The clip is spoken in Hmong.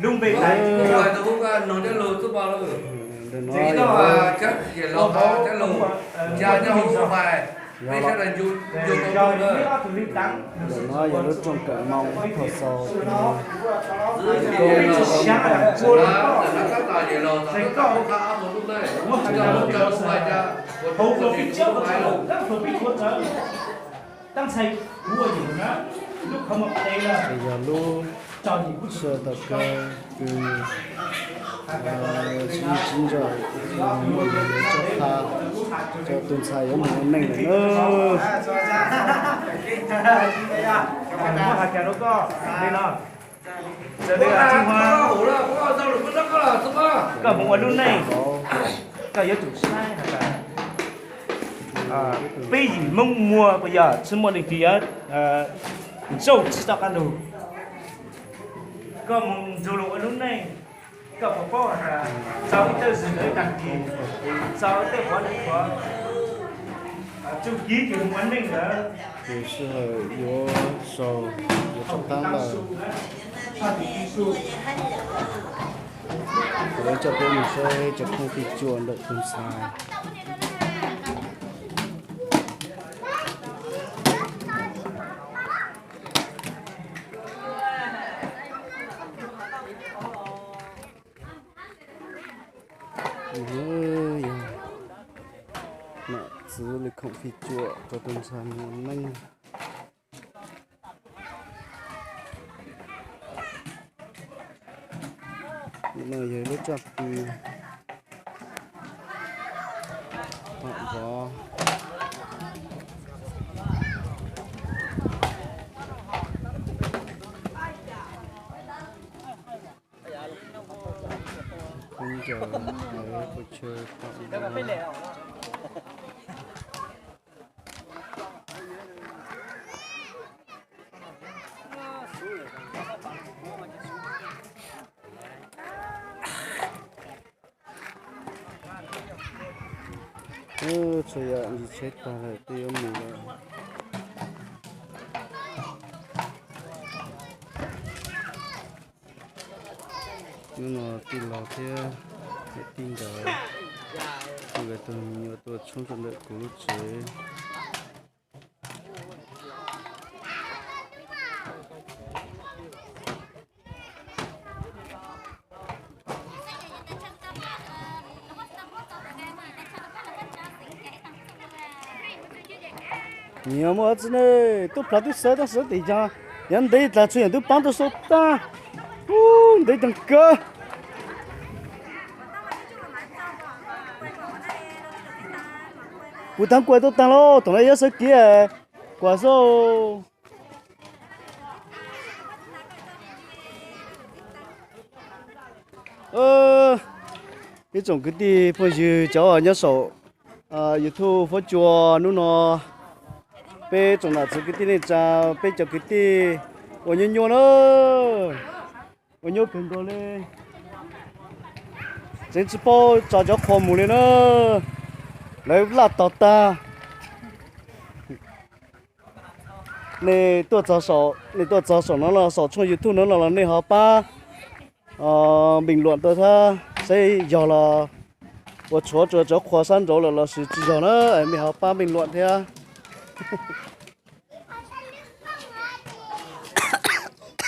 Lub npe tais, ntawm no yog lub, ntawm no yog lub rooj kawm moo Phoos Xaus, koob tsis tau mus pom tsev. Ces yog lub sij hawm tom qab kws sib sib ntsib, muaj neeg yuav coj qha, cov tus ntxhais yuav mus ua neej lawm na. Koj mus ua lub neej, koj yuav tsum saib has tas peb yim Hmoob muag puas yog tsis muaj leej twg yuav ntsauj tsis tau qab lug. Koj mus nrug luag ua lub neej, koj puas paub has tas txog ib txoj zwm lawm ib tag kis, txog ib txoj qhuav lawm qhuav, txuj kev kws mus ua neej ntawd, sij hawm yuav sau, yuav rov qab lawm. Kuv yuav coj peb mus saib cov khoom pij cuam ntawm tus ntxhais. Yog nam txwv li khoom pij cuam rau tus ntxhais mus ua neej. No yog lub tsob pw, hom vov. Khaub ncaws, pua tshawv, hom vov. Txhua yam ntsis tsheb tag lawm, twb yuav mus lawm. Hnub no tij laug thiab niam tij nkawd, nkawd tus me nyuam tuaj tshoob rau ntawm kuv lub tsev. Nyias muaj txiv neej tub plhav tub xawb tab sis tim yog ntev tas txhua yam twb paab rau sau tag. Ub, ntev tag kawg. Kuv taag kuas tuaj taag lauj, thaum no yog sawv kev kuas xwb. Ib tsoom kwv tij phooj ywg cov nyob saum YouTube Huab Cua, hnub no peb tsoom nam txiv kwv tij neej tsa, peb cov kwv tij ua nyuaj nyuaj na, ua nyuaj kawg nkaus li, tseev tsis paub tso cov qhua mus li na, lawv laj tog tag. Nej tuaj txog saum, nej tuaj txog saum no los, saum tshooj YouTube no no los nej ho pab npeej luam rau thiab, saib yog los ua tshuav rau cov qhua sab nraud lawm lossis tsis yog na, mej ho pab npeej luam thiab.